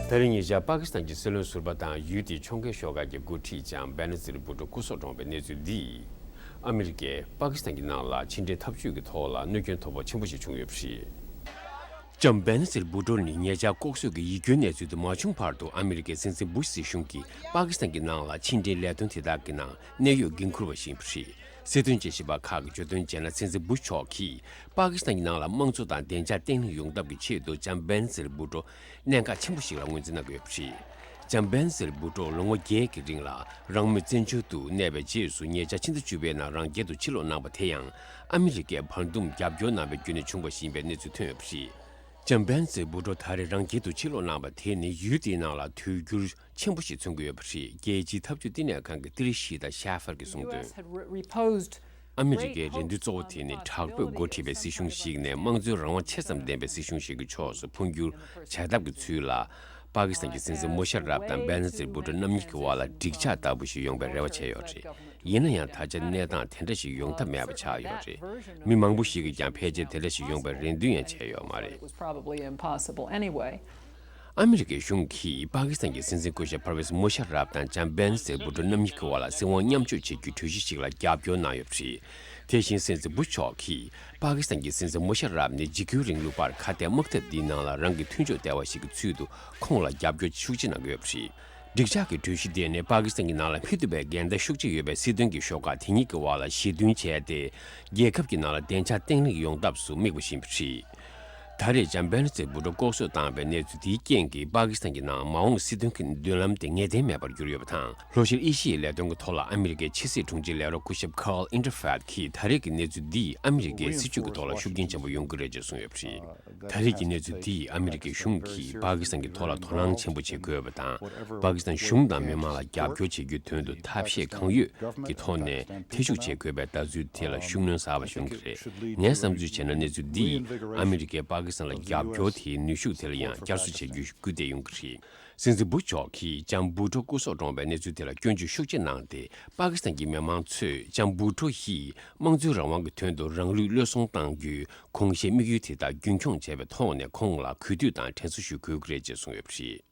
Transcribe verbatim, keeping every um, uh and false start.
ད་རིང་ཉེ་ཆར་པ་ཀི་སི་ཐན་གྱི་སྲིད་བློན་ཟུར་པ་དང་ཡུལ་དེའི་ཕྱོགས་འགལ་ཤོག་ཁག་གི་འགོ་ཁྲིད་ལྕམ་བེ་ན་ཛིར་བྷུ་ཏོ་སྐུ་སྲོག་བཀྲོངས་པའི་གནས་ཚུལ་འདིས། ཨ་མི་རི་ཀས་པ་ཀི་སི་ཐན་གྱི་ནང་ལ་ཕྱི་འབྲེལ་འཐབ་ཇུས་ཀྱི་ཐོག་ལ་གནོད་སྐྱོན་དོ་ཕོག་ཆེན་པོ་ཞིག་བྱུང་ཡོད་པ་རེད། ལྕམ་བེ་ན་ཛིར་བྷུ་ཏོ་ནི་ཉེ་ཆར་ལྐོག་གསོད་ཀྱི་ཡིད་སྐྱོའི་གནས་ཚུལ་དེ་མ་བྱུང་བར་དུ་ཨ་མི་རི་ཀའི་སྲིད་འཛིན་བུ་ཤི་སྲིད་གཞུང་གིས་པ་ཀི་སི་ཐན་གྱི་ནང་ལ་ཕྱི་འབྲེལ་ལས་དོན་དེ་དག་གི་ནང་གནད་ཡོད་འགན་འཁུར་བ་ཞིག་ཡིན་པ་རེད། སྲིད་དོན་དཔྱད་ཞིབ་པ་ཁག་གིས་བརྗོད་དོན་བྱས་ན། སྲིད་འཛིན་བུ་ཤི་མཆོག་གིས་པ་ཀི་སི་ཐན་གྱི་ནང་ལ་དམངས་གཙོ་དང་བདེ་འཇགས་བརྟན་ལྷིང་ཡོང་ཐབས་ཀྱི་ཆེད་དུ་ལྕམ་བེ་ན་ཛིར་བྷུ་ཏོ་གནད་འགག་ཆེན་པོ་ཞིག་ལ་ངོས་འཛིན་གནང་གི་ཡོད་པ་རེད། ལྕམ་བེ་ན་ཛིར་བྷུ་ཏོ་ལོ་ངོ་བརྒྱད་ཀྱི་རིང་ལ་རང་མོས་བཙན་བྱོལ་དུ་གནས་པའི་རྗེས་སུ། ཉེ་ཆར་ཕྱི་ཟླ་བཅུ་པའི་ནང་རང་རྒྱལ་དུ་ཕྱིར་ལོག་གནང་བ་དེ་ཡང་ཨ་མི་རི་ཀས་བར་འདུམ་རྒྱབ་སྐྱོར་གནང་བའི་བརྒྱུད་ནས་བྱུང་བ་ཞིག་ཡིན་པའི་གནས་ཚུལ་ཐོན་ཡོད་པ་རེད། ལྕམ་བེ་ན་ཛིར་བྷུ་ཏོ་ད་རེས་རང་རྒྱལ་དུ་ཕྱིར་ལོག་གནང་བ་དེ་ནི་ཡུལ་དེའི་ནང་ལ་དུས་འགྱུར་ཆེན་པོ་ཞིག་མཚོན་གྱི་ཡོད་པ་རེད། རྒྱལ་སྤྱིའི་འཐབ་ཇུས་བསྟི་གནས་ཁང་གི་ཏི་རི་ཤི་ད་ཤ་ཧྥར་གྱིས་གསུངས་དོན། ཨ་མི་རི་ཀའི་རེ་འདུན་གཙོ་བོ་དེ་ནི་དྲག་པོས་འགོ་ཁྲིད་པའི་སྲིད་གཞུང་ཞིག་ནས་དམངས་གཙོའི་རང་དབང་ཆེ་ཙམ་ལྡན་པའི་སྲིད་གཞུང་ཞིག་གི་ཕྱོགས་སུ་འཕོ་འགྱུར་བྱ་ཐབས་ཀྱི་ཚུལ་ལ། པ་ཀི་སི་ཐན་གྱི་སྲིད་འཛིན་མུ་ཤ་རབ་དང་བེ་ན་ཛིར་བྷུ་ཏོ་རྣམ་གཉིས་ཀྱི་བར་ལ་འགྲིག་འཇགས་ལྟ་བུ་ཞིག་ཡོང་བའི་རེ་བ་བྱས་ཡོད་རེད། ཡིན་ན་ཡང་ད་ཆ་གནས་སྟངས་དེ་འདྲ་ཞིག་ཡོང་ཐབས་མེད་པ་ཆགས་ཡོད་རེད། མི་མང་པོ་ཞིག་གིས་ཀྱང་ཕལ་ཆེར་དེ་འདྲ་ཞིག་ཡོང་བའི་རེ་འདུན་ཡང་བྱས་ཡོད་མ་རེད། It was probably impossible anyway. ཨ་མི་རི་ཀའི་གཞུང་གིས་པ་ཀི་སི་ཐན་གྱི་སྲིད་འཛིན་སྐུ་ཞབས་ཕར་ཝེས་མུ་ཤ་རབ་དང་ལྕམ་བེ་ན་ཛིར་བྷུ་ཏོ་རྣམ་གཉིས་ཀྱི་བར་ལ་སྲིད་དབང་མཉམ་སྤྱོད་བྱེད་རྒྱུའི་གྲོས་གཞི་ཞིག་ལ་རྒྱབ་སྐྱོར་གནང་ཡོད་པ་རེད། དེ་བཞིན་སྲིད་འཛིན་བུ་ཤི་མཆོག་གིས་པ་ཀི་སི་ཐན་གྱི་སྲིད་འཛིན་མུ་ཤ་རབ་ནི་འཇིགས་སྐུལ་རིང་ལུགས་པར་ཁ་གཏད་དམག་འཐབ་འདིའི་ནང་ལ་རང་གི་མཐུན་ཕྱོགས་ལྟེ་བ་ཞིག་གི་ཚུལ་དུ་ཁོང་ལ་རྒྱབ་སྐྱོར་ཤུགས་ཆེ་གནང་གི་ཡོད་པ་རེད། འགྲིག་འཇགས་ཀྱི་གྲོས་གཞི་དེ་ནི་པ་ཀི་སི་ཐན་གྱི་ནང་ལ་མི་ཐུབ་པའི་འགལ་ཟླ་ཤུགས་ཆེ་ཡོད་པའི་སྲིད་དོན་གྱི་ཤོག་ཁག་དེ་གཉིས་ཀྱི་བར་ལ་ཞི་མཐུན་བྱས་ཏེ། རྒྱལ་ཁབ་ཀྱི་ནང་ལ་བདེ་འཇགས་བརྟན་ལྷིང་ཡོང་ཐབས་སུ་དམིགས་པ་ཞིག་ཡིན་པ་རེད། ད་རེས་ལྕམ་བེ་ན་ཛིར་བྷུ་ཏོ་ལྐོག་གསོད་བཏང་བའི་གནས་ཚུལ་དེའི་རྐྱེན་གྱིས་པ་ཀི་སི་ཐན་གྱི་ནང་མ་འོངས་སྲིད་དོན་གྱི་མདུན་ལམ་དེ་ངེས་གཏན་མེད་པར་གྱུར་ཡོད་པ་དང་། ལྷོ་ཤར་ཨེ་ཤི་ཡའི་ལས་དོན་གྱི་ཐོག་ལ་ཨ་མི་རི་ཀའི་ཕྱི་སྲིད་དྲུང་ཆེའི་ལས་རོགས་སྐུ་ཞབས་Karl Interfeld་གྱིས་ད་རེས་ཀྱི་གནས་ཚུལ་འདིས་ཨ་མི་རི་ཀའི་སྲིད་བྱུས་ཀྱི་ཐོག་ལ་ཤུགས་རྐྱེན་ཆེན་པོ་ཡོང་གི་རེད་ཅེས་གསུངས་ཡོད་པ་རེད། ད་རེས་ཀྱི་གནས་ཚུལ་འདིས་ཨ་མི་རི་ཀའི་གཞུང་གིས་པ་ཀི་སི་ཐན་གྱི་ཐོག་ལ་དོ་སྣང་ཆེན་པོ་བྱེད་དགོས་པ་དང་། པ་ཀི་སི་ཐན་གཞུང་དང་མི་མང་ལ་རྒྱབ་སྐྱོར་བྱེད་རྒྱུའི་དོན་དུ་ཐབས་ཤེས་གང་ཡོད་ཀྱི་ཐོག་ནས་ཐེ་ཞུགས་བྱེད་དགོས་པའི་ལྟ་ཚུལ་དེ་ལ་ཤུགས་སྣོན་གསར་པ་བྱུང་གི་རེད། ངས་བསམ་ཚུལ་བྱས་ན། གནས་ཚུལ་འདིས་ཨ་མི་རི་ཀས་པ་ཀི་སི་ཐན་ལ་རྒྱབ་སྐྱོར་དེའི་ནུས་ཤུགས་དེ་ལ་ཡང་བསྐྱར་གསོ་བྱེད་རྒྱུའི་སྐུལ་འདེད་ཡོང་གི་རེད། སྲིད་འཛིན་བུ་ཤི་མཆོག་གིས་ལྕམ་བྷུ་ཏོ་སྐུ་སྲོག་བཀྲོངས་པའི་གནས་ཚུལ་དེ་ལ་སྐྱོན་བརྗོད་ཤུགས་ཆེ་གནང་སྟེ། པ་ཀི་སི་ཐན་གྱི་མི་མང་ཚོས་ལྕམ་བྷུ་ཏོ་ཡིས་དམངས་གཙོའི་རང་དབང་གི་དོན་དུ་རང་ལུས་བློས་གཏོང་གཏང་རྒྱུའི་དགོངས་བཞེད་དམིགས་ཡུལ་དེ་དག་རྒྱུན་འཁྱོངས་བྱས་པའི་ཐོག་ནས། ཁོང་ལ་གུས་འདུད་དང་དྲན་གསོ་ཞུ་དགོས་ཀྱི་རེད་ཅེས་གསུངས་ཡོད་པ་རེད།